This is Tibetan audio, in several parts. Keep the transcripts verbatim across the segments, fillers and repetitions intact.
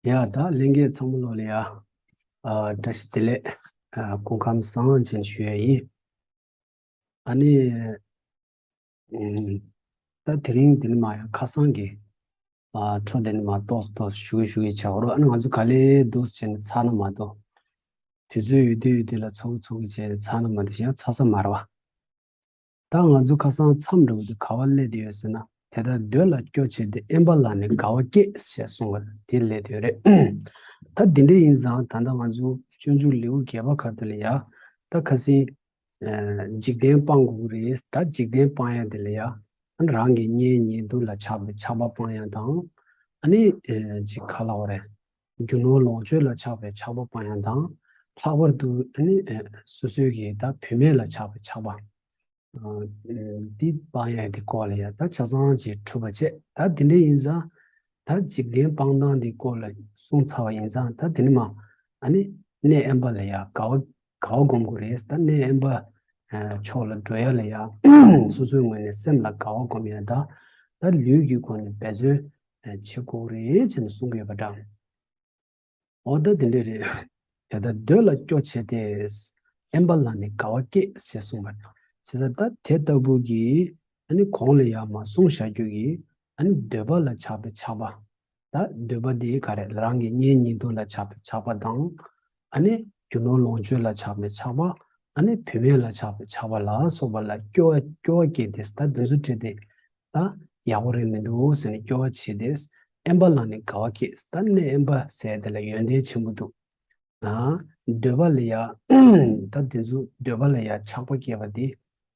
ཡ་ད་ལྷན་རྒྱས་ཚང་མ་ལོ་ལ་ཡ། ཨ་བཀྲ་ཤིས་བདེ་ལེགས། ཨ་སྐུ་ཁམས་བཟང་ཅན་ཞུ་ཡ་ཡིན། ཨ་ནི། ཨུམ། ད་དེ་རིང་འདི་ནི་མ་ཡ་ཁ་སང་གི། ཨ་འཕྲོ་འདི་ནི་མ་ཏོག་ཏོག་ཞུ་གི་ཞུ་གི་བྱ་བ་རོ། ཨ་ནི་ང་ཚོ་ག་ལེ་འདུག་ཟེར་ནས་ཚར་ན་མ་གཏོགས། དུས་ཚོད་ཡོད་དུས་ཡོད་དུས་ལ་ཚོགས་ཚོགས་ཀྱི་བྱས་ནས་ཚར་ན་མ་གཏོགས་གཞན་ཚར་ས་མ་རེད་བ། ད་ང་ཚོ་ཁ་སང་མཚམས་འདྲ་བོ་དེ་ག་བ་སླེབས་བསྡད་ཡོད་ཟེར་ན། དེ་ལྟར་འདོད་ལ་སྐྱོ་བྱས་ཏེ། དབེན་པ་ལ་ནི་དགའ་བ་སྐྱེས་ཞེས་གསུངས་པ་དེ་སླེབས་བསྡད་ཡོད་རེད། ད་འདི་འདྲ་ཡིན་ཙང་ད་ལྟ་ང་ཚོ་སྤྱོད་འཇུག་ལེའུ་བརྒྱད་པ་ཁ་ཐུག་ལ་ཡ། ད་ཁ་སང་། ཨ་འཇིག་རྟེན་སྤང་དགོས་ཀྱི་རེད། ད་འཇིག་རྟེན་སྤང་ཡ་དེ་ལ་ཡ། ཨ་ནི་རང་གི་གཉེན་ཉེ་དུ་ལ་ཆགས་པའི་ཆགས་པ་སྤང་ཡ་དང་། ཨ་ནི་ཨ་ཅིག་ག་ལབ་དགོས་རེད། རྒྱུ་ནོར་ལོངས་སྤྱོད་ལ་ཆགས་པའི་ཆགས་པ་སྤང་ཡ་དང་། ལྷག་པར་དུ་ཨ་ནི་ཨ་སོ་སོའི་གི་ད་བུད་མེད་ལ་ཆགས་པའི་ཆགས་པ། ཨ་འདི་སྤང་ཡ་དེ་སྐོར་ལ་ཡ་ད་ཆ་ཚང་ཅིག་གྲུབ་པ་བྱས། ད་དེ་འདྲ་ཡིན་ཙང་། ད་འཇིག་རྟེན་སྤང་སྟངས་དེ་སྐོར་ལ་གསུངས་ཚར་བ་ཡིན་ཙང་། ད་དེ་ནི་མ་ཨ་ནི་གནས་དབེན་པ་ལ་ཡ་དགའ་བ་དགའ་བ་སྒོམ་དགོས་རེད། ད་གནས་དབེན་པ་ཕྱོགས་ལ་འགྲོ་ཡ་ལ་ཡ་སོ་སོའི་ངོས་ནས་སེམས་ལ་དགའ་བ་སྒོམ་ཡ་ད། ད་ལུས་ཀྱི་སྒོ་ནས་འབད་བརྩོན་བྱེད་དགོས་རེད་ཅེས་ནས་གསུང་གི་ཡོད་པ་འདྲ། འོ་ད་དེ་འདྲ་རེད། དེ་ལྟར་འདོད་ལ་སྐྱོ་བྱས་ཏེ། དབེན་པ་ལ་ནི་དགའ་བ་སྐྱེས་ཞེས་གསུངས་པ་རེད། བྱས་ཙང་ད་དེ་ལྟ་བུ་གི་ཨ་ནི་གོང་ལ་ཡ་མ་གསུངས་བཞག་རྒྱུ་གི་ཨ་ནི་འདོད་པ་ལ་ཆགས་པའི་ཆགས་པ། ད་འདོད་པ་དེ་ག་རེ། རང་གི་གཉེན་ཉེ་དུ་ལ་ཆགས་པའི་ཆགས་པ་དང་། ཨ་ནི་རྒྱུ་ནོར་ལོངས་སྤྱོད་ལ་ཆགས་པའི་ཆགས་པ། ཨ་ནི་བུད་མེད་ལ་ཆགས་པའི་ཆགས་པ་ལ་སོགས་པ་ལ་སྐྱོ་བ་སྐྱོ་བ་སྐྱེས་ཏེ། ད་དེ་ཚོ་ཁྲིད་དེ་ད་ཡག་པོ་རེད་མི་འདུག་ཟེར་ནས་སྐྱོ་བ་བྱས་ཏེ། དབེན་པ་ལ་ནི་དགའ་བ་སྐྱེས། ད་གནས་དབེན་པ་ཟེར་དེ་ལ་ཡོན་ཏན་ཆེན་པོ་འདུག། ཨ་འདོད་པ་ལ་ཡ། ད་དེ་ཚོ་འདོད་པ་ལ་ཡ་ཆགས་པ་སྐྱེས་པ་དེ།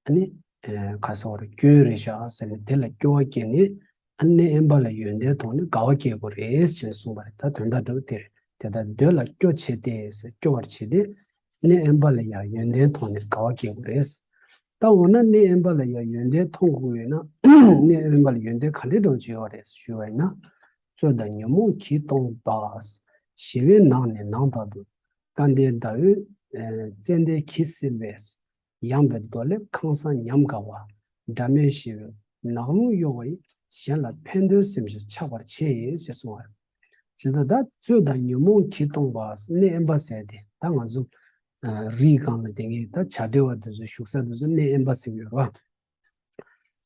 ཨ་ནི། ཨ་ག་ཟེར་བ་རེད། སྐྱོན་རེད་ཤག་ཟེར་ནས་དེ་ལ་སྐྱོ་བ་སྐྱེས་ནས། ཨ་གནས་དབེན་པ་ལ་ཡོན་ཏན་མཐོང་ནས་དགའ་བ་སྐྱེ་དགོས་རེད་ཅེས་གསུངས་པ་རེད། ད་དོན་དག་འདྲ་བོ་དེ་རེད། དེ་ལྟར་འདོད་ལ་སྐྱོ་བྱས་ཏེ་ཟེར། སྐྱོ་བར་བྱས་ཏེ། གནས་དབེན་པ་ལ་ཡང་ཡོན་ཏན་མཐོང་ནས་དགའ་བ་སྐྱེ་དགོས་རེད། ད་འོ་ན་གནས་དབེན་པ་ལ་ཡང་ཡོན་ཏན་མཐོང་དགོས་ཡོད་ན། གནས་དབེན་པ་ལ་ཡོན་ཏན་ག་འདྲའི་འདྲ་བོ་ཅིག་ཡོད་རེད་ཞུ་བ་ཡིན་ན། རྩོད་དང་ཉོན་མོངས་གྱིས་སྟོང་པ། ཞི་བའི་ནགས་ནི་ནང་དག་ཏུ། སྐལ་ལྡན་ཟླ་འོད་ཙན་དན་གྱིས་བསིལ་བས། ཡངས་པའི་རྡོ་ལེབ་ཁང་བཟང་ཉམས་དགའ་བ། སྒྲ་མེད་ཞི་བའི་ནགས་ཀླུང་གཡོ་བ་ཡིས། གཞན་ལ་ཕན་འདོད་སེམས་ཤིག་ཆགས་པར་བྱེད། ཞེས་གསུངས་པ་རེད། ཇི་ལྟར་ད་རྩོད་དང་ཉོན་མོངས་གྱིས་སྟོང་པ། གནས་དབེན་པ་ཟེར་དེ་ད་ང་ཚོ་རིའི་སྒང་ལ་བསྡད་མཁན་ད་བྱ་བྲལ་བ་དེ་ཚོ་བཞུགས་ས་དེ་ཚོ་གནས་དབེན་པ་ཟེར་གྱི་ཡོད་རེད་བ།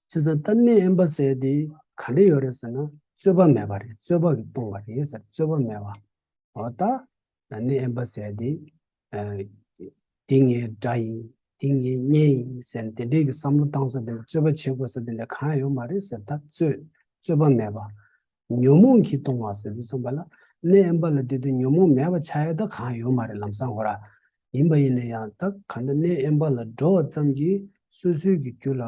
བྱས་ཙང་ད་གནས་དབེན་པ་ཟེར་དེ་ག་འདྲ་ཡོད་རེད་ཟེར་ན། རྩོད་པ་མེད་པ་རེད། རྩོད་པ་གིས་སྟོང་པ་རེད་ཟེར། རྩོད་པ་མེད་པ། འོ་ད། གནས་དབེན་པ་ཟེར་དེ། ཨ་འདི་ངའི་དགྲ་ཡིན། འདི་ངའི་གཉེན་ཡིན་ཟེར་ནས་དེ་འདྲའི་གི་བསམ་བློ་བཏང་ས་དེ་འདྲ། རྩོད་པ་བྱེད་དགོས་ས་དེ་འདྲ་གང་ཡང་ཡོད་མ་རེད་ཟེར། ད་རྩོད་རྩོད་པ་མེད་པ། ཉོན་མོངས་ཀྱིས་སྟོང་བ་ཟེར་དུས་ཙམ་པ་ལ། གནས་དབེན་པ་ལ་བསྡད་དུས་ཉོན་མོངས་མེད་པ་ཆགས་ཡ་ད་གང་ཡང་ཡོད་མ་རེད། ལམ་སང་ཁོ་ར། ཡིན་པ་ཡིན་ན་ཡང་ད་ག་འདྲ་གནས་དབེན་པ་ལ་འགྲོ་བ་ཙམ་གྱིས་སོ་སོའི་གི་རྒྱུད་ལ་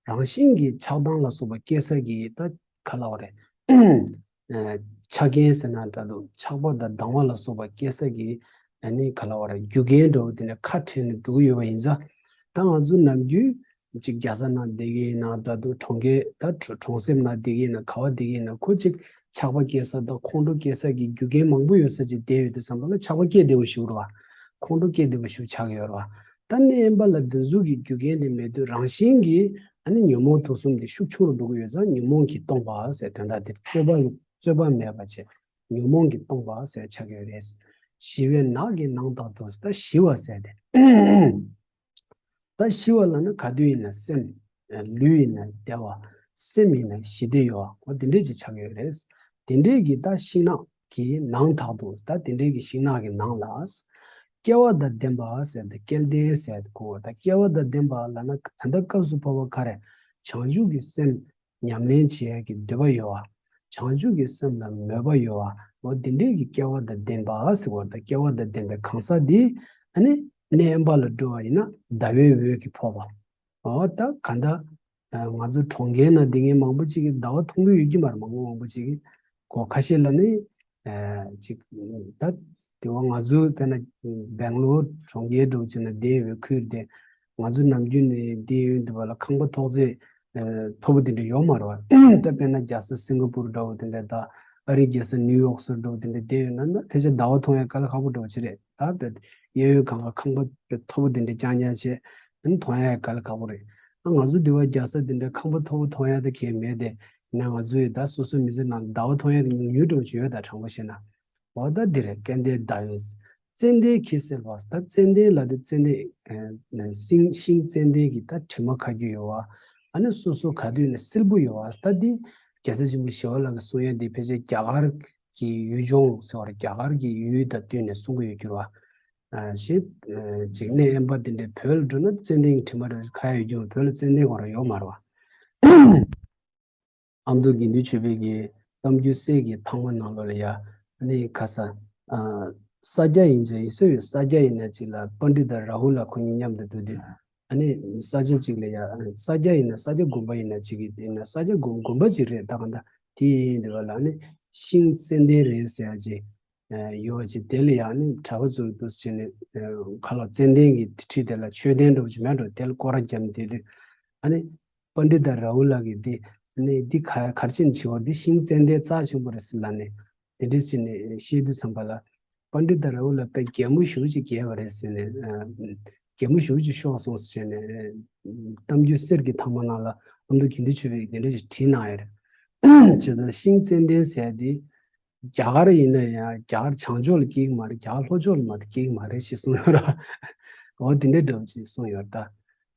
རང་བཞིན་གྱི་ཆགས་སྡང་ལ་སོགས་པ་སྐྱེ་ས་གི་ད་ག་ལབ་དགོས་རེད། ཨ་ཆགས་རྐྱེན་ཟེར་ན་འདྲ་འདུག། ཆགས་པ་དང་སྡང་བ་ལ་སོགས་པ་སྐྱེ་ས་གི་ཨ་ནི་ག་ལབ་དགོས་རེད། རྒྱུ་རྐྱེན་འདྲ་བོ་དེ་འདྲ་ཁ་བྲལ་ནས་འགྲོ་གི་ཡོད་པ་ཡིན་ཙང་། ད་ང་ཚོ་ནམ་རྒྱུན་ཅིག་རྒྱལ་ས་ནང་བསྡད་ཀྱི་ཡིན་ན་འདྲ་འདུག། གྲོང་ཁྱེར་ད་གྲོང་གྲོང་གསེབ་ནང་བསྡད་ཀྱི་ཡིན་ན། ག་བ་བསྡད་ཀྱི་ཡིན་ན། ཁོ་ཅིག་ཆགས་པ་སྐྱེ་ས་དང་ཁོང་ཁྲོ་སྐྱེ་ས་གི་རྒྱུ་རྐྱེན་མང་པོ་ཡོད་ས་ཅིག་བསྡད་ཡོད་དུས་ཙམ་པ་ལ་ཆགས་པ་སྐྱེ་བདེ་བོ་ཞིག་རེད་བ། ཁོང་ཁྲོ་སྐྱེ་བདེ་བོ་ཞིག་ཆགས་ཀྱི་ཡོད་རེད་བ། ད་གནས་དབེན་པ་ལ་འདི་ཚོ་གི་རྒྱུ་རྐྱེན་དེ་མེད་དུས་རང་བཞིན་གྱིས་ཨ་ནི་ཉོན་མོངས་དུག་གསུམ་དེ་ཤུགས་ཆུང་རུ་འགྲོ་གི་ཡོད་ཙང་ཉོན་མོངས་ཀྱིས་སྟོང་པ་ཟེར་དོན་དག་དེ་རྩོད་པ་རྩོད་པ་མེད་པ་བྱས། ཉོན་མོངས་ཀྱིས་སྟོང་པ་ཟེར་ཆགས་ཀྱི་ཡོད་རེད། ཞི་བའི་ནགས་ཀྱི་ནང་དག་ཏུ། ད་ཞི་བ་ཟེར་དེ། ད་ཞི་བ་ལབ་ན་ག་དུས་ཡིན་ན་སེམས། ལུས་ཡིན་ན་བདེ་བ། སེམས་ཡིན་ན་ཞི་བདེ་ཡོད་པ། འོ་དེ་འདྲས་ཅིག་ཆགས་ཀྱི་ཡོད་རེད། དེ་འདྲས་ཀྱི་ད་ཤིང་ནགས་ཀྱི་ནང་དག་ཏུ། ད་དེ་འདྲས་ཀྱི་ཤིང་ནགས་ཀྱི་ནང་ལ། སྐལ་བ་དང་ལྡན་པ་ཟེར་ཏེ། སྐལ་ལྡན་ཟེར་ཏེ་གོ། ད་སྐལ་བ་དང་ལྡན་པ་ལབ་ན་ད་ལྟ་སྐབས་སུ་བབ་པ་ག་རེ། བྱང་ཆུབ་ཀྱི་སེམས་ཉམས་ལེན་བྱེད་ཡག་གི་འདོད་པ་ཡོད་པ། བྱང་ཆུབ་ཀྱི་སེམས་ལ་མོས་པ་ཡོད་པ། འོ་དེ་འདྲས་ཀྱི་སྐལ་བ་དང་ལྡན་པ་ཟེར་བ་དང་། སྐལ་བ་དང་ལྡན་པའི་གང་ཟག་འདི་ཨ་ནི་གནས་དབེན་པ་ལ་འགྲོ་བ་ཡིན་ན་ཟླ་བའི་འོད་ཀྱིས་ཕོག་པ། འོ་ད་ག་འདྲ། ཨ་ང་ཚོ་གྲོང་ཁྱེར་ནང་བསྡད་མཁན་མང་པོ་ཅིག་གིས་ཟླ་བ་མཐོང་གི་ཡོད་ཀྱི་མ་རེད། མང་པོ་མང་པོ་ཅིག་གིས་གོ། ཁ་ཤས་ལ་ནི། ཨ་ཅིག་ད་དེ་བ་ང་ཚོ་དཔེར་ན་སྦེང་ལོར་གྲོང་ཁྱེར་འདྲ་བོ་ཅིག་ནང་བསྡད་ཡོད་པའི་ཁུལ་དེ། ང་ཚོ་ནམ་རྒྱུན་ནས་བསྡད་ཡོད་དུས་བ་ལ་ཁང་པ་ཐོག་བརྩེགས་ཨ་མཐོ་པོ་དེ་འདྲ་ཡོད་མ་རེད་བ། ད་དཔེར་ན་རྒྱལ་ས་སིང་ག་པུར་འདྲ་བོ་དེ་འདྲ་དང་། ཨ་རིའི་རྒྱལ་ས་ནིའུ་ཡོག་སི་འདྲ་བོ་དེ་འདྲ་བསྡད་ཡོད་ན་ན། ཕལ་ཆེར་ཟླ་བ་མཐོང་ཡ་དཀའ་ལས་ཁག་པོ་འདྲ་བོ་ཅིག་རེད། ད་དཔེ་གཡས་གཡོན་སྒང་ག་ཁང་པ་དཔེ་མཐོ་པོ་དེ་འདྲ་རྐྱང་རྐྱང་བྱས་ཨ་ནི་མཐོང་ཡ་དཀའ་ལས་ཁག་པོ་རེད། ཨ་ང་ཚོ་འདི་བ་རྒྱལ་ས་དེ་འདྲ་ཁང་པ་མཐོ་པོ་མཐོང་ཡ་དེ་གས་མེད་དེ། ན་ང་ཚོ་ཡི་ད་སོ་སོའི་མི་ཚེ་ནང་ཟླ་བ་མཐོང་ཡ་དེ་ཉུང་ཉུང་འདྲ་བོ་ཅིག་ཡོད། ད་དྲང་པོ་བཤད་ན། འོ་ད་འདི་རེད། སྐལ་ལྡན་ཟླ་འོད། ཙན་དན་གྱིས་བསིལ་བ། ད་ཙན་དན་ལབ་དུས་ཙན་དན། ཨ་ཤིང་ཤིང་ཙན་དན་གྱི་ད་དྲི་མ་ཁ་རྒྱུ་ཡོད་བ། ཨ་ནི་སོ་སོ་ག་དུས་ནས་བསིལ་པོ་ཡོད་བ། ད་འདི་རྒྱལ་སྲས་ཆེན་པོ་ཞི་བ་ལྷ་གིས་གསུང་ཡ་འདི་ཕལ་ཆེར་རྒྱ་གར་གྱི་ཡུལ་ལྗོངས་ཟེར་བ་རེད། རྒྱ་གར་གྱི་ཡུལ་དང་བསྟུན་ནས་གསུང་གི་ཡོད་གྱུར་བ། ཨ་ཞེས་ཅིག་གནས་དབེན་པ་དེ་འདྲའི་བོད་ལ་འགྲོ་ན་ཙན་དན་གྱི་དྲི་མ་རེ་ཁ་ཡ་ཡོད་ཀྱང་བོད་ལ་ཙན་དན་གང་རུང་ཡོད་མ་རེད་བ། ཨ་མདོ་དགེ་འདུན་ཆོས་འཕེལ་གྱི་གཏམ་རྒྱུད་གསེར་གྱི་ཐང་མ་ནང་ལོགས་ལ་ཡ། ཨ་ནི་ཁ་ས། ཨ་ས་སྐྱ་ཡིན་ཅང་ཡིན་སོ་ཡོད། ས་སྐྱ་ཡིན་ན་ཅིག་ལ་པཎྜི་ཏ་རཱ་ཧུ་ལ་ཁོ་གཉིས་མཉམ་དུ་འགྲོ་དུས། ཨ་ནི་ས་ཆ་ཅིག་ལ་ཡ། ཨ་ནི་ས་སྐྱ་ཡིན་ན་ས་སྐྱ་དགོན་པ་ཡིན་ན་ཅིག་གི་དེ་ན་ས་སྐྱ་དགོན་དགོན་པ་ཅིག་རེད། ད་གང་ལྟར་དེ་ཡིན་དུས་བ་ལ་ཨ་ནི་ཤིང་ཙན་དན་རེད་ཟེར་ཡ་ཅིག་ཡོད་ཅིག་དེ་ལ་ཡང་ནི་གྲྭ་པ་ཚོས་འདུག་བྱས་ནས་ཁ་ལོ་ཙན་དན་གྱི་ཁྲི་དེ་ལ་མཆོད་རྟེན་འདྲ་བོ་ཅིག་མེད་འགྲོ། དེ་ལ་སྐོར་ར་བརྒྱབ་ནས་བསྡད་དུས། ཨ་ནི་པཎྜི་ཏ་རཱ་ཧུ་ལ་གིས་འདི་ནི་འདི་ག་གར་ཕྱིན་བྱེད་བ། འདི་ཤིང་ཙན་དན་རྩ་ཆེན་པོ་རེད་ཟེར་ལབ་ནས་དེ་འདྲས་བྱས་ནས་བཤད་དུས་ཙམ་པ་ལ། པཎྜི་ཏ་རཱ་ཧུ་ལ་དཔེ་གད་མོ་ཞེ་པོ་ཅིག་བགད་པ་རེད་ཟེར་ནས། གད་མོ་ཞེ་པོ་ཅིག་ཤོར་སོང་ཟེར་ནས། གཏམ་རྒྱུད་གསེར་གྱི་ཐང་མ་ནང་ལ་ཨ་མདོ་དགེ་འདུན་ཆོས་འཕེལ་གྱིས་དེ་འདྲས་ཅིག་བྲིས་གནང་ཡོད་རེད། བྱས་ཙང་ཤིང་ཙན་དན་ཟེར་དེ། རྒྱ་གར་ཡིན་ན་ཡང་རྒྱ་གར་བྱང་ཕྱོགས་ལ་སྐྱེ་གི་མ་རེད། རྒྱ་གར་ལྷོ་ཕྱོགས་ལ་མ་གཏོགས་སྐྱེ་གི་མ་རེད་ཞེས་གསུངས་ཡོད་ར། འོ་དེ་འདྲའི་འདྲ་བོ་ཞིག་གསུངས་ཡོད་རེད་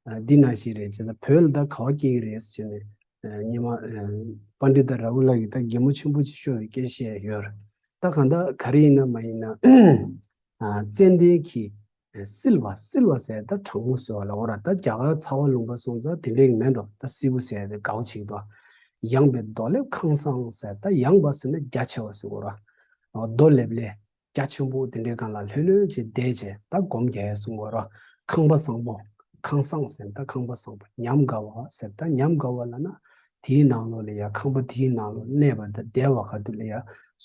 ད། འདི་ནང་བཞིན་རེད། བྱས་ཙང་བོད་ལ་ད་ག་བ་སྐྱེ་གི་རེད་ཟེར་ནས། སྔོན་མ་པཎྜི་ཏ་རཱ་ཧུ་ལ་གིས་ད་གད་མོ་ཆེན་པོ་ཅིག་ཤོར་བའི་སྐད་བཤད་ཡོད་རེད། ད་གང་ལྟར་ག་རེ་ཡིན་ན་མ་ཡིན་ན། ཙན་དན་གྱིས་བསིལ་བ། བསིལ་བ་ཟེར་ད་གྲང་མོ་ཟེར་བ་ལ། འོ་ར་ད་རྒྱ་གར་ཚ་བ་ལུང་པ་སོང་ཙང་དེ་འདྲའི་མེད་འགྲོ། ད་བསིལ་པོ་ཟེར་དེ་དགའ་བོ་བྱེད་ཀྱི་འདུག་ཡངས་པའི་རྡོ་ལེབ་ཁང་བཟང་ཟེར། ད་ཡངས་པ་ཟེར་ན་རྒྱ་ཆེ་བ་ཟེར་གོ་ར། རྡོ་ལེབ་ལེ་རྒྱ་ཆེན་པོ་དེ་འདྲའི་སྒང་ལ་ལྷོད་ལྷོད་བྱས་བསྡད་བྱས་ད་སྒོམ་རྒྱག་ཡ་གསུང་གོ་ར། ཁང་པ་བཟང་པོ། ཁང་བཟང་ཟེར་ན་ད་ཁང་པ་བཟང་པོ། ཉམས་དགའ་བ་ཟེར་ད་ཉམས་དགའ་བ་ལབ་ན། དེའི་ནང་ལོགས་ལ་ཡ་ཁང་པ་དེའི་ནང་ལོགས་གནས་པ་དང་བསྡད་པ་ག་དུས་ལ་ཡ་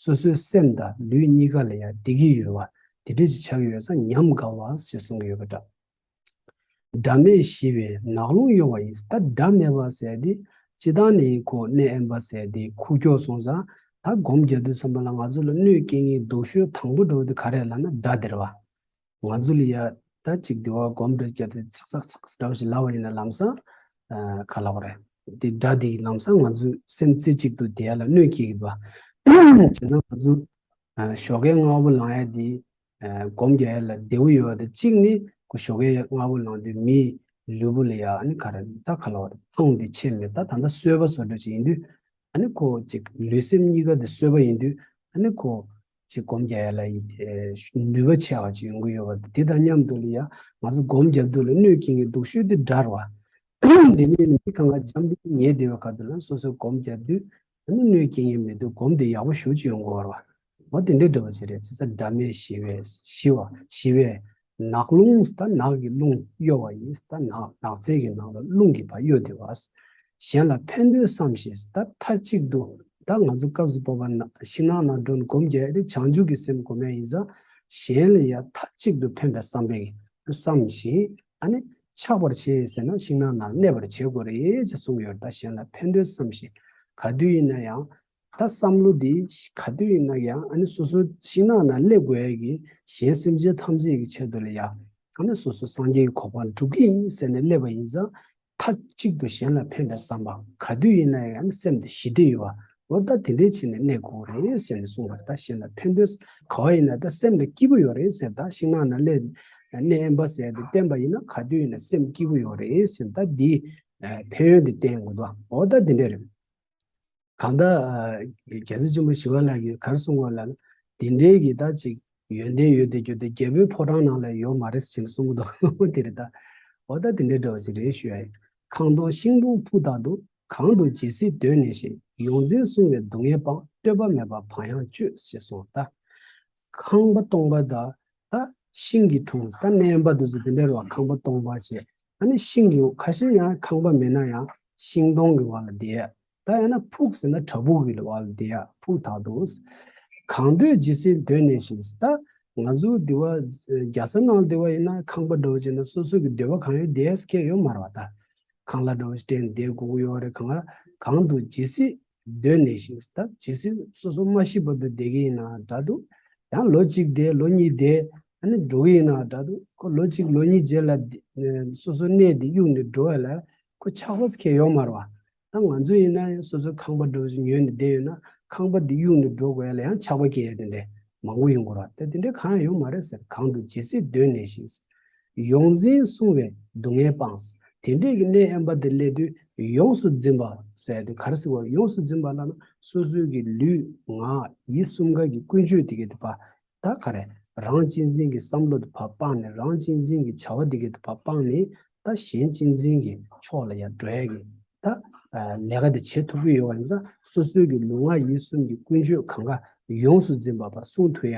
སོ་སོའི་སེམས་དང་ལུས་གཉིས་ཀ་ལ་ཡ་བདེ་སྐྱིད་ཡོད་པ་དེ་འདྲ་ཅིག་ཆགས་ཀྱི་ཡོད་ཙང་ཉམས་དགའ་བ་ཞེས་གསུང་གི་ཡོད་པ་འདྲ། སྒྲ་མེད་ཞི་བའི་ནགས་ཀླུང་གཡོ་བ་ཡིས། ད་སྒྲ་མེད་པ་ཟེར་དེ་སྤྱིར་བཏང་ནས་ཁོ་གནས་དབེན་པ་ཟེར་དེ་ཁུག་ཀྱོག་སོང་ཙང་ད་སྒོམ་རྒྱག་དུས་ཙམ་པ་ལ་ང་ཚོ་ལ་གནོད་སྐྱེལ་མཁན་སྡུག་ཤོས་དང་པོ་འདྲ་བོ་དེ་ག་རེ་ལབ་ན་སྒྲ་དེ་རེད་བ། ང་ཚོ་ལ་ཡ་ད་ཅིག་དེ་བ་སྒོམ་འདྲ་རྒྱག་དུས་ཚག་ཚག་ཚག་འདྲ་བོ་ཞིག་ལབ་པ་ཡིན་ན་ལམ་སང་ག་ལབ་དགོས་རེད། དེ་སྒྲ་དེ་ལམ་སང་ང་ཚོའི་སེམས་རྩེ་གཅིག་ཏུ་བསྡད་ཡ་ལ་གནོད་སྐྱེལ་གྱི་འདུག་བ། བྱས་ཙང་ང་ཚོ་ཨ་ཞོགས་ཀས་སྔ་པོ་ལངས་ཡ་དེ། ཨ་སྒོམ་རྒྱག་ཡ་ལ་བདེ་པོ་ཡོད་པ་དེ་གཅིག་ནི་ཁོ་ཞོགས་ཀས་སྔ་པོ་ལངས་དུས་མིའི་ལུས་པོ་ལ་ཡ་ཨ་ནི་ག་རེ་ད་ག་ལབ་དགོས་རེད། ཐང་དེ་ཆད་མེད། ད་ད་ལྟ་གསོས་པ་བཟོ་འདྲ་ཅིག་ཡིན་དུས། ཨ་ནི་ཁོ་ཅིག་ལུས་སེམས་གཉིས་ཀ་དེ་གསོས་པ་ཡིན་དུས། ཨ་ནི་ཁོ་ཅིག་སྒོམ་རྒྱག་ཡ་ལ་ཨེ་ནུས་པ་ཆེ་བ་ཅིག་ཡོང་གི་ཡོད་པ་དེ་དང་མཉམ་དུ་ལ་ཡ་ང་ཚོ་སྒོམ་རྒྱབ་དུས་ལ་གནོད་སྐྱེལ་མཁན་སྡུག་ཤོས་དེ་སྒྲ་རེད་བ། དེ་ནས་མི་གང་ག་འཇམ་ཐིང་ངེས་བསྡད་པའི་ཁ་ཐུག་ལ་སོ་སོའི་སྒོམ་རྒྱབ་དུས་ཨ་ནི་གནོད་སྐྱེལ་མཁན་མེད་དུས་སྒོམ་དེ་ཡག་པོ་ཞེ་པོ་ཅིག་ཡོང་གི་ཡོད་རེད་བ། འོ་དེ་འདྲའི་འདྲ་བ་ཅིག་རེད། ཅི་ས་སྒྲ་མེད་ཞི་བའི་ཞི་བ་ཞི་བའི་ནགས་ཀླུང་ད་ནགས་ཀྱི་ཀླུང་གཡོ་བ་ཡིས། ད་ནགས་ནགས་ཚལ་གྱི་ནང་ལ་རླུང་གིས་ཕར་གཡོ་བསྡད་པ། གཞན་ལ་ཕན་འདོད་བསམ་ཞིང་ད་མཐའ་གཅིག་ཏུ་ད་ང་ཚོ་སྐབས་སུ་བབ་པ་ན་ཤིང་ནགས་ནང་འགྲོ་ནས་སྒོམ་རྒྱག་ཡ་དེ་བྱང་ཆུབ་ཀྱི་སེམས་སྒོམ་ཡ་ཡིན་ཙང་གཞན་ལ་ཡ་མཐའ་གཅིག་ཏུ་ཕན་པའི་བསམ་པས་བསམ་ཞིང་ཨ་ནི་ཆགས་པར་བྱེད་ཟེར་ན་ཤིང་ནགས་ནང་གནས་པར་བྱེད་དགོས་རེད་ཅེས་གསུངས་ཡོད། ད་གཞན་ལ་ཕན་འདོད་བསམ་ཞིང་ག་དུས་ཡིན་ན་ཡང་། ད་བསམ་བློ་འདི་ག་དུས་ཡིན་ན་ཡང་ཨ་ནི་སོ་སོ་ཤིང་ནགས་ནང་སླེབས་དགོས་ཡ་གི་གཞན་སེམས་ཅན་ཐམས་ཅད་ཀྱི་ཆེད་དུ་ལ་ཡ་ཨ་ནི་སོ་སོ་སངས་རྒྱས་ཀྱི་གོ་འཕང་སྒྲུབ་ཀྱི་ཡིན་ཟེར་ནས་སླེབས་པ་ཡིན་ཙང་མཐའ་གཅིག་ཏུ་གཞན་ལ་ཕན་པའི་བསམ་པ་ག་དུས་ཡིན་ན་ཡང་ཨ་ནི་སེམས་དེ་ཞི་བདེ་ཡོད་པ་འོ་ད་དེ་འདྲའི་ཆེད་ནས་གནས་དགོས་རེད་ཟེར་ནས་གསུངས་པ་རེད། ད་གཞན་ལ་ཕན་འདོད་ག་བ་ཡིན་ན་ད་སེམས་ལ་སྐྱིད་པོ་ཡོད་རེད་ཟེར། ད་ཤིང་ནགས་ནང་སླེབས་གནས་དབེན་པ་ཟེར་དེ་བསྟེན་པ་ཡིན་ན་ག་དུས་ཡིན་ན་སེམས་སྐྱིད་པོ་ཡོད་རེད་ཟེར། ད་འདི་ཕན་ཡོན་དེ་བསྟན་དགོས་འདུག་འོ་ད་དེ་འདྲ་རེད། གང་ལྟར། རྒྱལ་སྲས་ཆེན་པོ་ཞི་བ་ལྷ་གིས་ག་རེ་གསུངས་པ་ལ། དེ་འདྲའི་གི་ད་ཅིག་ཡོན་ཏན་ཡོད་དེ་རྒྱུ་དེ་རྒྱལ་པོའི་ཕོ་བྲང་ནང་ལ་ཡོད་མ་རེད་ཟེར་གསུངས་འདུག་དེ་རེད་ད། འོ་ད་དེ་འདྲའི་འདྲ་བ་ཞིག་རེད་ཞུ་ཡ་ཡིན། ཁང་སྟོང་ཤིང་སྡོང་ཕུག་དག་ཏུ། གང་དུ་ཇི་སྲིད་སྡོད་ནས་ཤིང་། ཡོངས་འཛིན་བསྲུང་བའི་སྡུག་བསྔལ་སྤངས། བསྟོད་པ་མེད་པར་བག་ཡངས་སྤྱོད་ཟེར་གསུངས་ད། ཁང་པ་སྟོང་པ་དང་། ད་ཤིང་གི་དྲུང་ད་གནས་པ་དུ་སུ་དེ་འདྲ་རུ་ཁང་པ་སྟོང་པ་བྱས། ཨ་ནི་ཤིང་གི་ཁ་ཤས་ཡང་ཁང་པ་མེད་ན་ཡང་ཤིང་སྡོང་གི་བར་ལ་བསྡད་ཡ། ད་ཡང་ན་ཕུག་ཟེར་ན་བྲག་ཕུག་གི་བར་ལ་བསྡད་ཡ་ཕུག་དག་ཏུ། གང་སྡོད་ཇི་སྲིད་སྡོད་ནས་ཤིང་ད་ང་ཚོ་འདི་བ་རྒྱ་ས་ནང་འདི་བ་ཡིན་ན་ཁང་པ་འདྲ་བོ་བྱས་ན་སོ་སོ་གི་འདོད་པ་གང་ཡོད་བསྡད་ཡ་སྐད་ཡོད་མ་རེད་བ། ད་ཁང་གླ་འདྲ་བོ་ཞིག་སྤྲད་ནས་བསྡད་དགོས་ཀྱི་ཡོད་རེད། གང་གང་དུ་ཇི་སྲིད་སྡོད་ནས་ཤིང་ད་ཇི་སྲིད་སོ་སོ་མ་ཤི་བར་དུ་བསྡད་ཀྱི་ཡིན་ན་འདྲ་འདུག་ཡང་ལོ་གཅིག་བསྡད་ལོ་གཉིས་བསྡད་ཨ་ནི་འགྲོ་གི་ཡིན་ན་འདྲ་འདུག་ཁོ་ལོ་གཅིག་ལོ་གཉིས་རྗེས་ལ་སོ་སོ་གནས་དེ་གཡུག་ནས་འགྲོ་ཡ་ལ་ཁོ་ཆགས་པ་ཁྱེར་ཡོད་མ་རེད་བ། ད་ང་ཚོ་ཡིན་ན་ཡང་སོ་སོའི་ཁང་པ་འདྲ་བོ་ཞིག་ཉོས་ནས་བསྡད་ཡོད་ན་ཁང་པ་དེ་གཡུག་ནས་འགྲོ་དགོས་ཡ་ལ་ཡང་ཆགས་པ་སྐྱེ་ཡ་དེ་འདྲས། མང་པོ་ཡོང་གི་རེད། དེ་དེ་འདྲའི་གང་ཡང་ཡོད་མ་རེད་ཟེར། གང་དུ་ཇི་སྲིད་གདོད་ནས་ཞིག་ཡོངས་འཛིན་བསྲུང་བས་སྡུག་བསྔལ་སྤངས། དེ་འདྲས་ཀྱི་གནས་དབེན་པ་དེ་སླེབས་དུས་ཡོངས་སུ་འཛིན་པ་ཟེར་དེ་ག་རེ་ཟེར་བ། ཡོངས་སུ་འཛིན་པ་ལབ་ན་སོ་སོའི་གི་ལུས་ངག་ཡིད་གསུམ་ཀ་གི་ཀུན་སྤྱོད་དེ་གའི་དེ་ཕར་ད་ག་རེ་རང་གཅེས་འཛིན་གྱི་བསམ་བློ་དེ་ཕར་སྤངས་ནས། རང་གཅེས་འཛིན་གྱི་བྱ་བ་དེ་གའི་དེ་ཕར་སྤངས་ནས། ད་གཞན་གཅེས་འཛིན་གྱི་ཕྱོགས་ལ་ཡར་འགྲོ་ཡ་གི་ད་ལས་ཀ་དེ་བྱེད་ཐུབ་ཀྱི་ཡོད་པ་ཡིན་ཙང་། སོ་སོའི་གི་ལུས་ངག་ཡིད་གསུམ་གྱི་ཀུན་སྤྱོད་གང་ག་ཡོངས་སུ་འཛིན་པ་ཕར་བསྲུང་ཐུབ་ཡ།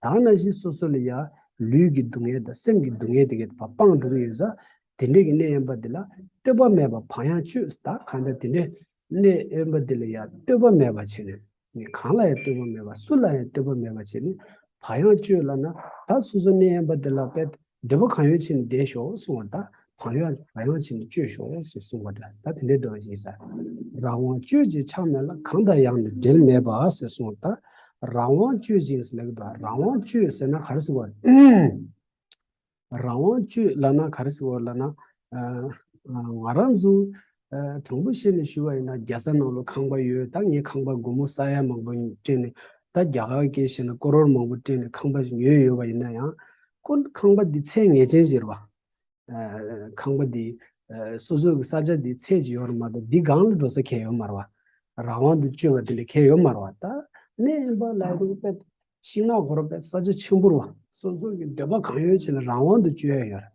ད་ནང་བཞིན་སོ་སོ་ལ་ཡ་ལུས་ཀྱི་སྡུག་བསྔལ་དང་སེམས་ཀྱི་སྡུག་བསྔལ་དེ་གའི་ཕར་སྤངས་འགྲོ་གི་ཡོད་ཙང་། དེ་འདྲས་ཀྱི་གནས་དབེན་པ་འདི་ལ་ལྟོས་པ་མེད་པ་བག་ཡངས་སྤྱོད། ད་གང་ལྟར་དེ་འདྲས་གནས་དབེན་པ་འདི་ལ་ཡ་ལྟོས་པ་མེད་པ་བྱས་ནས། ནི་གང་ལ་ཡང་ལྟོས་པ་མེད་པ། སུ་ལ་ཡང་ལྟོས་པ་མེད་པ་བྱས་ནས་བག་ཡངས་སྤྱོད་ལབ་ན། ད་སོ་སོ་གནས་དབེན་པ་འདི་ལ་དཔེ་འདོད་པ་གང་ཡོད་བྱས་ནས་བསྡད་ཤོག་གསུངས་པ། ད་བག་ཡངས་བག་ཡངས་བྱས་ནས་སྤྱོད་ཤོག་ཟེར་གསུངས་པ་འདྲ། ད་དེ་འདྲའི་འདྲ་བ་ཞིག་ཟེར། རང་དབང་སྤྱོད་ཅིང་ཆགས་མེད་ལ། གང་དང་ཡང་ནི་འབྲེལ་མེད་པ་ཟེར་གསུངས། ད་རང་དབང་སྤྱོད་ཅིང་ཟེར་ལབ་ཀྱི་འདུག་རང་དབང་སྤྱོད་ཟེར་ན་ག་རེ་ཟེར་བ། རང་དབང་སྤྱོད་ལབ་ན་ག་རེ་ཟེར་བ་ལབ་ན། ཨ་ང་རང་ཚོ་ཨ་དྲང་པོ་བཤད་ནས་ཞུ་བ་ཡིན་ན། རྒྱལ་ས་ནང་ལོགས་ཁང་པ་ཡོད། ད་ངས་ཁང་པ་སྒོར་མོ་ས་ཡ་མང་པོ་སྤྲད་ནས། ད་རྒྱ་གར་སྐད་བཤད་ན་ཀོ་རོར་མང་པོ་སྤྲད་ནས་ཁང་པ་ཞིག་ཉོས་ཡོད་པ་ཡིན་ན་ཡང་། ཁོ་ཁང་པ་འདི་ཚད་ངེས་ཅན་ཞིག་རེད་བ། ཨ་ཁང་པ་འདི་ཨ་སོ་སོ་གི་ས་ཆ་འདི་ཚད་ཅིག་ཡོད་རེད་མ་གཏོགས། འདི་སྒང་ལ་འགྲོ་ས་གང་ཡང་ཡོད་མ་རེད་བ། རང་དབང་དུ་སྤྱོད་པ་དེ་འདྲ་གང་ཡང་ཡོད་མ་རེད་བ། ད་གནས་དབེན་པ་ལབ་དུས་དཔེ་ཤིང་ནགས་སྐོར་དཔེ་ས་ཆ་ཆེན་པོ་རེད་བ། སོ་སོ་གི་འདོད་པ་གང་ཡོད་བྱས་ནས་རང་དབང་དུ་སྤྱོད་ཡ་ཡོད་རེད།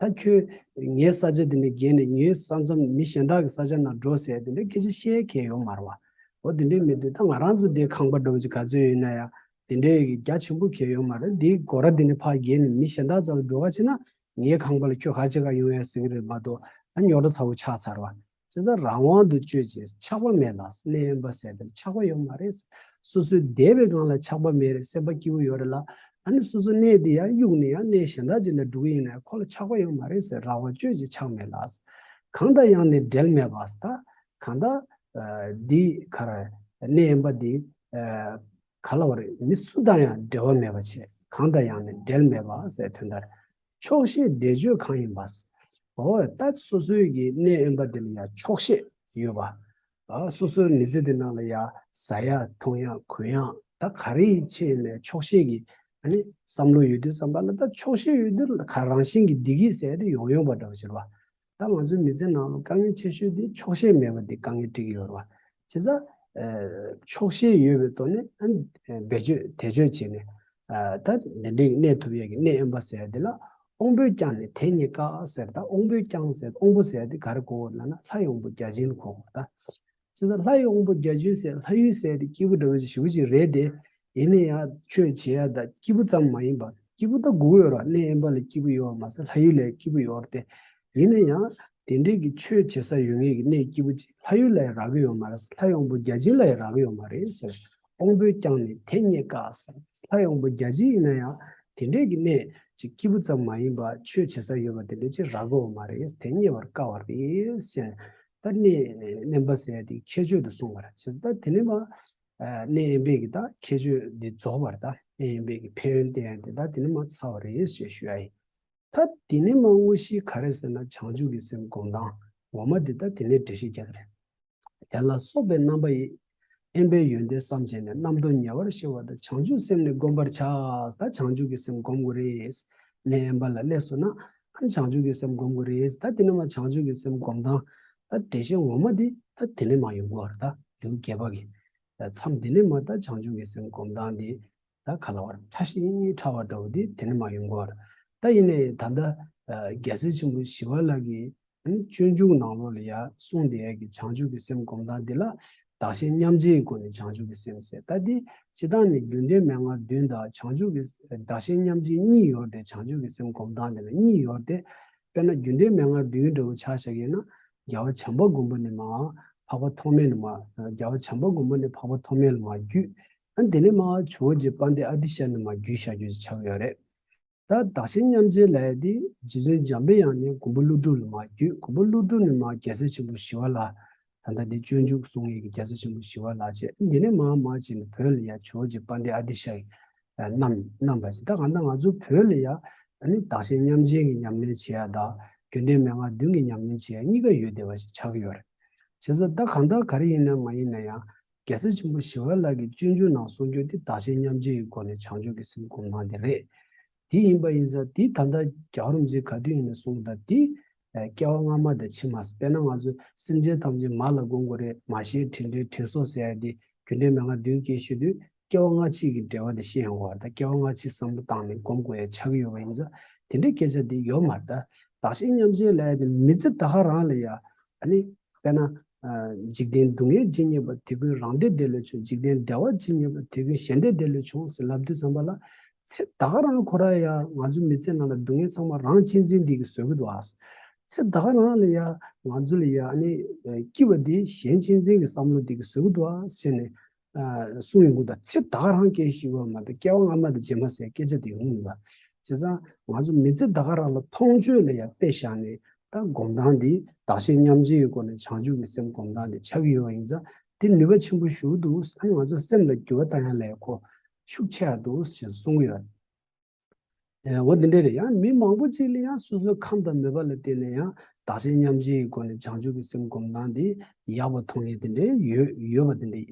ད་ཁྱོད་ངའི་ས་ཆ་འདི་ནས་བརྒལ་ནས་ངའི་ས་མཚམས་མི་གཞན་དག་གི་ས་ཆ་ནང་འགྲོ་ཟེར་དེ་འདྲ་སྐད་ཆ་བཤད་མཁན་ཡོད་མ་རེད་བ། འོ་དེ་འདྲའི་མི་འདུག་ད་ང་རང་ཚོ་འདི་ཁང་པ་འདྲ་བོ་ཅིག་ག་ཚོད་ཡོད་ན་ཡང་དེ་འདྲའི་རྒྱ་ཆེན་པོ་གང་ཡང་ཡོད་མ་རེད། འདིའི་སྒོ་ར་འདི་ནས་ཕར་བརྒལ་ནས་མི་གཞན་དག་རྩ་ལ་འགྲོ་ག་བྱེད་ན། ངའི་ཁང་པ་ལ་ཁྱོད་ག་རེ་བྱེད་ག་ཡོང་ཡ་ཟེར་གི་རེད་མ་གཏོགས། ཨ་རྙོག་དྲ་ཚ་བོ་ཆགས་ཚར་བ། བྱས་ཙང་རང་དབང་དུ་སྤྱོད་ཅིང་ཆགས་པ་མེད་ལ། གནས་དབེན་པ་ཟེར་དེར་ཆགས་པ་ཡོད་མ་རེད། སོ་སོའི་བསྡད་པའི་སྒང་ལ་ཆགས་པ་མེད་རེད། སེམས་པ་སྐྱིད་པོ་ཡོད་རེད་ལ། ཨ་ནི་སོ་སོ་གནས་དེ་ཡང་གཡུགས་ནས་ཡང་གནས་གཞན་དག་ཅིག་ལ་འགྲོ་གི་ཡིན་ན་ཡང་ཁོ་ལ་ཆགས་པ་ཡོད་མ་རེད་ཟེར། རང་དབང་སྤྱོད་ཅིང་ཆགས་མེད་ལ། གང་དང་ཡང་ནི་འབྲེལ་མེད་པ་ཟེར། ད་གང་ལྟར་འདི་ག་རེ་གནས་དབེན་པ་འདི་ག་ལ་བ་རེད། མི་སུ་དང་ཡང་འབྲེལ་བ་མེད་པ་བྱས། གང་དང་ཡང་ནི་འབྲེལ་མེད་པ་ཟེར་དོན་དག་རེད། ཆོག་ཤེས་བཟླས་བརྗོད་གང་ཡིན་པ། འོ་ད་སོ་སོའི་གི་གནས་དབེན་པ་དེ་ལ་ཡང་ཆོག་ཤེས་ཡོད་པ། ཨ་སོ་སོའི་མི་ཚེ་དེ་ནང་ལ་ཡང་ཟ་ཡ་འཐུང་ཡ་གོན་ཡ་ད་ག་རེ་ཡིན་ཆེ་ཡིན་ནའི་ཆོག་ཤེས་ཀྱི་ཨ་ནི་བསམ་བློ་ཡོད་དུས་ཙམ་པ་ལ། ད་ཆོག་ཤེས་ཡོད་དུས་ལ་ག་རང་བཞིན་གྱི་བདེ་སྐྱིད་ཟེར་དེ་ཡོང་ཡོང་པ་འདྲ་བ་ཞིག་རེད་བ། ད་ང་ཚོའི་མི་ཚེ་ནང་ལ་དཀའ་ངལ་ཆེ་ཤོས་དེ་ཆོག་ཤེས་མེད་པ་དེ་དཀའ་ངལ་འཕྲད་ཀྱི་ཡོད་རེད་བ། བྱས་ཙང་ཆོག་ཤེས་ཡོད་པའི་ཐོག་ནས་ཨ་ནི་བེད་སྤྱོད་དེ་སྤྱོད་བྱས་ནས། ད་འདི་འདྲའི་གནས་ཐུབ་ཡས་ཀྱི་གནས་དབེན་པ་ཟེར་ཡ་འདི་ལ། དབང་པོས་བསྐྱངས་ནས་དེ་རྙེད་དཀའ་ཟེར། ད་དབང་པོས་བསྐྱངས་ཟེར། དབང་པོ་ཟེར་ཡ་འདི་ག་རེ་གོ་དགོས་ལབ་ན་ལྷ་ཡི་དབང་པོ་བརྒྱ་བྱིན་ལ་གོ་དགོས། ད་བྱས་ཙང་ལྷ་ཡི་དབང་པོ་བརྒྱ་བྱིན་ཟེར། ལྷ་ཡུལ་ཟེར་ཡ་འདི་སྐྱིད་པོ་འདྲ་བོ་ཞེ་པོ་ཅིག་རེད་དེ། ཡིན་ན་ཡང་ཆོས་བྱེད་ཡ་ད་སྐྱིད་པོ་ཙམ་མ་ཡིན་པ། སྐྱིད་པོ་ད་དགོས་ཀྱི་ཡོད་རེད། གནས་དབེན་པ་ལ་སྐྱིད་པོ་ཡོད་མ་ཟད་ལྷ་ཡུལ་ལ་སྐྱིད་པོ་ཡོད་རེད་དེ། ཡིན་ན་ཡང་དེ་འདྲའི་གི་ཆོས་བྱེད་ས་ཡོད་མཁན་གྱི་གནས་སྐྱིད་པོ་ཅིག་ལྷ་ཡུལ་ལ་ཡང་རག་གི་ཡོད་མ་རེད། ལྷ་ཡི་དབང་པོ་བརྒྱ་བྱིན་ལ་ཡང་རག་གི་ཡོད་མ་རེད་ཟེར། དབང་པོས་བསྐྱངས་ནས་དེ་རྙེད་དཀའ་ཟེར། ལྷ་ཡི་དབང་པོ་བརྒྱ་བྱིན་ཡིན་ན་ཡང་དེ་འདྲའི་གི་གནས་ཅིག་སྐྱིད་པོ་ཙམ་མ་ཡིན་པ། ཆོས་བྱེད་ས་ཡོད་པ་དེ་འདྲ་ཅིག་རག་གི་ཡོད་མ་རེད། དེ་རྙེད་པར་དཀའ་བ་རེད་ཟེར། ད་གནས་དབེན་པ་ཟེར་ཡ་དེ་ཁྱད་ཆོས་དུ་གསུངས་པ་རེད། བྱས་ཙང་ད་དེ་ནས་མ་གནས་དབེན་པའི་གི་ད་ཁྱད་ཆོས་འདི་རྫོགས་པ་རེད། ད་གནས་དབེན་པའི་གི་ཕན་ཡོན་བསྟན་ཡ་དེ་ད་དེ་ནས་མ་ཚར་བ་རེད་ཞེས་ཞུ་ཡ་ཡིན། ད་དེ་ནས་མ་དངོས་གཞི་ག་རེ་ཟེར་ན། བྱང་ཆུབ་ཀྱི་སེམས་སྒོམ་སྟངས་ངོ་མ་དེ་ད་དེ་ནས་འགྲེལ་བཤད་རྒྱག་གི་རེད། དེ་ལ་སོགས་པའི་རྣམ་པ་ཡིས། དབེན་པའི་ཡོན་ཏན་བསམ་བྱས་ནས། རྣམ་རྟོག་ཉེ་བར་ཞི་བ་དང་། བྱང་ཆུབ་སེམས་ནི་བསྒོམ་པར་བྱ། ད་བྱང་ཆུབ་ཀྱི་སེམས་སྒོམ་དགོས་རེད། གནས་དབེན་པ་ལ་སླེབས་སོང་ན་ཨ་ནི་བྱང་ཆུབ་ཀྱི་སེམས་སྒོམ་དགོས་རེད། ད་དེ་ནས་མ་བྱང་ཆུབ་ཀྱི་སེམས་སྒོམ་སྟངས་ད་འགྲེལ་བཤད་ངོ་མ་དེ་ད་དེ་ནས་མ་ཡོང་གི་ཡོད་རེད། ད་ལེའུ་བརྒྱད་པ་གི་མཚམས་དེ་ནས་མ་ད་བྱང་ཆུབ་ཀྱི་སེམས་སྒོམ་སྟངས་དེ། ད་ག་ལ་བར་ཕྲ་ཞིང་ཕྲ་བ་འདྲ་བོ་དེ་དེ་ནས་མ་ཡོང་གི་ཡོད་རེད། ད་ཡིན་ནའི་ད་ལྟ་རྒྱལ་སྲས་ཆེན་པོ་ཞི་བ་ལྷ་གི་སྤྱོད་འཇུག་ནང་ལོགས་ལ་ཡ་གསུངས་བསྡད་ཡ་གི་བྱང་ཆུབ་ཀྱི་སེམས་སྒོམ་སྟངས་འདི་ལ་བདག་གཞན་མཉམ་བརྗེའི་སྒོ་ནས་བྱང་ཆུབ་ཀྱི་སེམས་ཟེར། ད་འདི་སྤྱིར་བཏང་ནི་རྒྱུ་འབྲས་མན་ངག་བདུན་དང་བྱང་ཆུབ་ཀྱི་བདག་གཞན་མཉམ་བརྗེ་གཉིས་ཡོད་དེ། བྱང་ཆུབ་ཀྱི་སེམས་སྒོམ་སྟངས་འདི་ལ་གཉིས་ཡོད་དེ། དཔེར་ན་རྒྱུ་འབྲས་མན་ངག་བདུན་འདྲ་བོ་ཆ་བཞག་ཡིན་ན། རྒྱལ་བ་བྱམས་པ་མགོན་པོ་ནས་མར་འཕགས་པ་ཐོགས་མེད་ལ་མར། རྒྱལ་བ་བྱམས་པ་མགོན་པོ་ནས་འཕགས་པ་ཐོགས་མེད་ལ་མར་བརྒྱུད། ཨ་འདི་ནས་མར་ཇོ་བོ་རྗེ་དཔལ་ལྡན་ཨ་ཏི་ཤ་ནས་མར་བརྒྱུད་བཞག་རྒྱུ་ཞིག་ཆགས་ཀྱི་ཡོད་རེད། ད་བདག་གཞན་མཉམ་བརྗེ་ལབ་ཡ་དེ་རྗེ་བཙུན་འཇམ་པའི་དབྱངས་ནས་མགོན་པོ་ཀླུ་སྒྲུབ་ལ་མར་བརྒྱུད། མགོན་པོ་ཀླུ་སྒྲུབ་ནས་མར་རྒྱལ་སྲས་ཆེན་པོ་ཞི་བ་ལྷ། ད་ལྟ་འདི་སྤྱོད་འཇུག་གསུང་མཁན་གྱི་རྒྱལ་སྲས་ཆེན་པོ་ཞི་བ་ལྷ་བྱས། འདི་ནས་མར་མར་བྱས་ནས་བོད་ལ་ཡ་ཇོ་བོ་རྗེ་དཔལ་ལྡན་ཨ་ཏི་ཤ་ཡིས་བསྣམས་བསྣམས་པ་ཞིག་ད་གང་ལྟར་ང་ཚོ་བོད་ལ་ཡ་ཨ་ནི་བདག་གཞན་མཉམ་བརྗེ་གི་ཉམས་ལེན་བྱེད་ཡ་དང་རྒྱུ་འབྲས་མན་ངག་བདུན་གྱི་ཉམས་ལེན་བྱེད་ཡ་གཉིས་ཀ་ཡོད་བསྡད་པ་ཞིག་ཆགས་ཀྱི་ཡོད་རེད། བྱས་ཙང་ད་གང་ལྟར་ག་རེ་ཡིན་ན་མ་ཡིན་ན་ཡང་། རྒྱལ་སྲས་ཆེན་པོ་ཞི་བ་ལྷ་གི་སྤྱོད་འཇུག་ནང་གསུངས་རྒྱུ་དེ་བདག་གཞན་མཉམ་བརྗེའི་སྒོ་ནས་བྱང་ཆུབ་ཀྱི་སེམས་སྒོམ་སྟངས་དེ་རེད། དེ་ཡིན་པ་ཡིན་ཙང་དེ་ད་ལྟ་རྒྱལ་བ་རིན་པོ་ཆེ་ག་དུས་ཡིན་ན་གསུངས་ད་དེ་སྐྱེ་བ་སྔ་མ་དང་ཕྱི་མ། དཔེར་ན་ང་ཚོ་སེམས་ཅན་ཐམས་ཅད་མ་ལ་སྒོམ་དགོས་རེད། མ་ཤེས་དྲིན་དྲན་དྲིན་གཟོ་ཟེར་ཡ་དེ་རྒྱུ་འབྲས་མན་ངག་བདུན་སྐྱེ་ཤོས་དུས་སྐྱེ་བ་སྔ་ཕྱི་གི་འབྲེལ་བ་དེ་ཤེས་ཡོང་བ་དང་། སྐྱེ་བ་སྔ་ཕྱི་བསམ་བློ་བཏང་ནས་སྒོམ་དགོས་ཡ་ཆགས་ཀྱི་ཡོད་པ་ཡིན་ཙང་དེ་འདྲའི་སྐད་ཆ་དེ་ཡོད་མ་རེད། ད་བདག་གཞན་མཉམ་བརྗེ་ལབ་ཡ་དེ་མི་ཚེ་ད་ག་རང་ལ་ཡ་ཨ་ནི་དཔེར་ན། འཇིག་རྟེན་སྡུག་བསྔལ་ཇི་སྙེད་པ་དེ་ཀུན་རང་སྡེ་བདེ་ལེགས་བྱུང་། འཇིག་རྟེན་བདེ་བ་ཇི་སྙེད་པ་དེ་ཀུན་གཞན་སྡེ་བདེ་ལེགས་བྱུང་ཟེར་ལབ་དུས་ཙམ་པ་ལ། ཚེ་ད་ག་རང་ཁོ་ར་ཡ་ང་ཚོ་མི་ཚེ་ནང་ལ་སྡུག་བསྔལ་ཚང་མ་རང་གཅེས་འཛིན་འདི་གིས་བཟོ་གི་འདུག་ཨ། ཚེ་ད་ག་རང་ལ་ཡ་ང་ཚོ་ལ་ཡ་ཨ་ནི་སྐྱིད་པ་འདི་གཞན་གཅེས་འཛིན་གྱི་བསམ་བློ་འདི་གིས་བཟོ་གི་འདུག་ཨ་ཟེར་ནས་གསུངས་ཡོང་གི་འདུག་ཚེ་ད་ག་རང་སྐྱེ་ཤི་བ་མ་གཏོགས་སྐྱེ་བ་སྔ་མ་དང་རྗེས་མ་ཟེར་སྐད་ཆ་དེ་ཡོང་གི་འདུག་བྱས་ཙང་ང་ཚོ་མི་ཚེ་ད་ག་རང་ལ་མཐོང་ཆོས་ལ་ཡ་དཔེ་བཞག་ནས། ད་སྒོམ་སྟངས་འདི་བདག་གཞན་མཉམ་བརྗེའི་སྒོ་ནས་བྱང་ཆུབ་ཀྱི་སེམས་སྒོམ་སྟངས་འདི་ཆགས་ཀྱི་ཡོད་པ་ཡིན་ཙང་། འདི་ནུས་པ་ཆེན་པོ་ཞིག་འདུག་ཨ་ནི་ང་ཚོ་སེམས་ལ་འགྱུར་བ་བཏང་ཡ་ལ་ཁོ་ཤུགས་ཆེ་ཡ་འདུག་ཅེས་གསུང་གི་ཡོད། ཨེ། འོ་འདི་འདྲ་རེད། ཡང་མི་མང་པོ་ཅིག་ལ་ཡང་སོ་སོའི་ཁམས་དང་མོས་པ་ལ་བརྟེན་ནས་ཡང་བདག་གཞན་མཉམ་བརྗེའི་སྒོ་ནས་བྱང་ཆུབ་ཀྱི་སེམས་སྒོམ་སྟངས་འདི་ཡག་པོ་མཐོང་ཡས་དེ་འདྲའི་ཡོད་ཡོད་པ་དེ་འདྲ།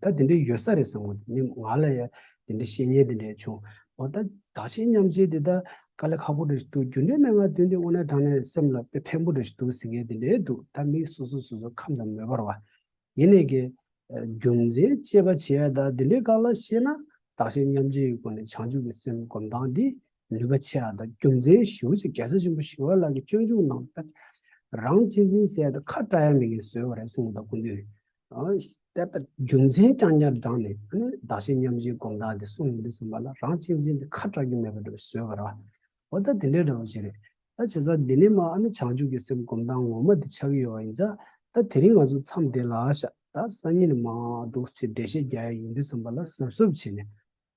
ད་དེ་འདྲའི་ཡོད་ས་རེད་བསམ་གི་འདུག་མི་ང་ལ་ཡང་དེ་འདྲའི་བཤད་མཁན་དེ་འདྲའི་བྱུང་། འོ་ད། བདག་གཞན་མཉམ་བརྗེ་དེ་ད་དཀའ་ལས་ཁག་པོ་རེ་ཞིག་འདུག་རྒྱུ་འབྲས་མན་ངག་བདུན་དེ་དངོས་གནས་དྲང་གནས་སེམས་ལ་དཔེ་ཕན་པོ་རེ་ཞིག་འདུག་ཟེར་མཁན་དེ་འདྲའི་འདུག་ད་མི་སོ་སོ་སོ་སོ་ཁམས་དང་མོས་པ་རེད་བ། ཡིན་ནའི་གི། རྒྱུ་མཚན་དཔྱད་པ་བྱེད་ཡ་ད་དེ་འདྲའི་སྒང་ལ་བཤད་ན། བདག་གཞན་མཉམ་བརྗེའི་སྒོ་ནས་བྱང་ཆུབ་ཀྱི་སེམས་སྒོམ་སྟངས་འདི་ནུས་པ་ཆེ་ཡ་ད་རྒྱུ་མཚན་ཞེ་པོ་ཅིག་རྒྱལ་སྲས་ཆེན་པོ་ཞི་བ་ལྷ་གི་སྤྱོད་འཇུག་ནང་ད་རང་གཅེས་འཛིན་ཟེར་ཡ་ད་ཁ་བཀྲ་ཡ་མེད་མཁན་བཟོས་པ་རེད་གསུངས་ད་སྐུ་མདུན། ཨ། ད་ལྟ་རྒྱུ་མཚན་རྐྱང་རྐྱང་བགྲངས་ནས་ཨ་ནི་བདག་གཞན་མཉམ་བརྗེའི་སྒོམ་སྟངས་དེ་གསུངས་ཡོང་དུས་ཙམ་པ་ལ་རང་གཅེས་འཛིན་དེ་ཁ་བཀྲ་གི་མེད་པ་འདྲ་བཟོས་པ་རེད་བ། འོ་ད་དེ་འདྲའི་འདྲ་བོ་ཞིག་རེད། ད་བྱས་ཙང་འདི་ནས་མ་ཨ་ནི་བྱང་ཆུབ་ཀྱི་སེམས་སྒོམ་སྟངས་ངོ་མ་དེ་ཆགས་ཀྱི་ཡོད་པ་ཡིན་ཙང་། ད་དེ་རིང་ང་ཚོ་མཚམས་དེ་ལ་བཞག་ད་སང་ཉིན་ནས་མ་འདུག་སེ་འགྲེལ་བཤད་རྒྱག་ཡ་ཡིན་དུས་ཙམ་པ་ལ་གཟབ་གཟབ་བྱས་ནས།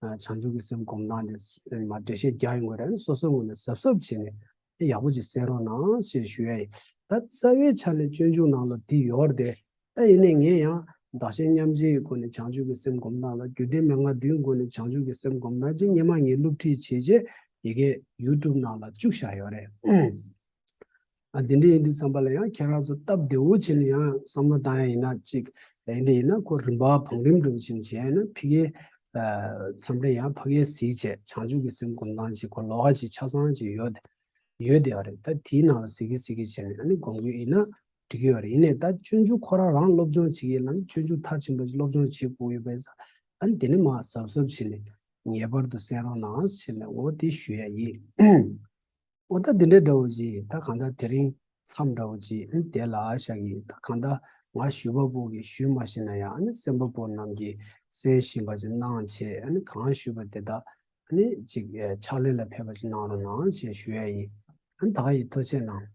ཨ། བྱང་ཆུབ་ཀྱི་སེམས་སྒོམ་སྟངས་དེ་མ་འགྲེལ་བཤད་རྒྱག་ཡོང་གི་རེད། སོ་སོའི་ངོས་ནས་གཟབ་གཟབ་བྱས་ནས་ཡག་པོ་ཅིག་གསན་རོགས་གནང་ཞེས་ཞུ་ཡ་ཡིན། ད་རྩ་བའི་ཆ་ནས་སྤྱོད་འཇུག་ནང་ལ་འདི་ཡོད་རེད་དེ། ད་ཡིན་ནའི་ངས་ཡང་བདག་གཞན་མཉམ་བརྗེའི་སྒོ་ནས་བྱང་ཆུབ་ཀྱི་སེམས་སྒོམ་སྟངས་ལ། རྒྱུ་འབྲས་མན་ངག་བདུན་སྒོ་ནས་བྱང་ཆུབ་ཀྱི་སེམས་སྒོམ་སྟངས་ཅིག་སྔོན་མ་ངས་སློབ་ཁྲིད་བྱས་རྗེས་ཡི་གེ་ཡུ་ཊུབ་ནང་ལ་བཅུག་བཞག་ཡོད་རེད། ཨ། འདི་འདྲ་ཡིན་དུས་ཙམ་པ་ལ་ཡང་ཁྱེད་རང་ཚོ་སྟབས་བདེ་བོ་བྱས་ནས་ཡང་བསམ་བློ་བཏང་ཡ་ཡིན་ན་ཅིག་ཡིན་འདྲ་ཡིན་ན་ཁོ་རིམ་པ་བང་རིམ་འདྲ་བོ་བྱས་ནས་བྱས་ན་ཕ་གིའི་མཚམས་རེ་ཡང་ཕ་གིའི་གཟིགས་བྱས་བྱང་ཆུབ་ཀྱི་སེམས་སྒོམ་སྟངས་ཅིག་ཁོ་ལོགས་ཀ་ཅིག་ཆ་ཚང་ཅིག་ཡོད་དེ། ཡོད་དེ་ཡོད་རེད། ད་དེའི་ནང་ལ་གཟིགས་ཀྱི་གཟིགས་ཀྱི་བྱས་ནས་ཨ་ནི་སྒོམ་གྱི་ཡིན་ན་འགྲིག་གི་ཡོད་རེད། ཡིན་ནའི་ད་སྤྱོད་འཇུག་ཁོ་རང་རང་སློབ་སྦྱོང་བྱེད་ཀྱི་ཡིན་ན་སྤྱོད་འཇུག་མཐར་ཕྱིན་པ་ཅིག་སློབ་སྦྱོང་བྱེད་དགོས་ཡོད་པས་ས། ཨ་ནི་དེ་ནི་མ་གཟབ་གཟབ་བྱས་ནས་ངེས་པར་དུ་གསན་རོགས་གནང་ཞེས་ནས་འོ་དེ་ཞུ་ཡ་ཡིན། འོ་ད་འདི་འདྲ་འདྲ་བོ་ཅིག་ད་གང་ལྟར་དེ་རིང་མཚམས་འདྲ་བོ་ཅིག་ཨ་ནི་དེ་ལ་བཞག་གི། ད་གང་ལྟར་ང་ཞུས་པ་པོ་གིས་ཞུས་མ་ཤེས་ན་ཡང་ཨ་ནི་གསན་པ་པོ་རྣམས་ཀྱིས་གསན་བཞིན་པ་ཅིག་གནང་བྱས། ཨ་ནི་གང་ཞུས་པ་དེ་དག་ཨ་ནི་ཅིག་ཕྱག་ལས་ལ་ཕེབས་པ་ཅིག་གནང་རོགས་གནང་ཞེས་ཞུ་ཡ་ཡིན། ཨ་ནི་ད་ག་ཡིན། ཐུགས་རྗེ་གནང་།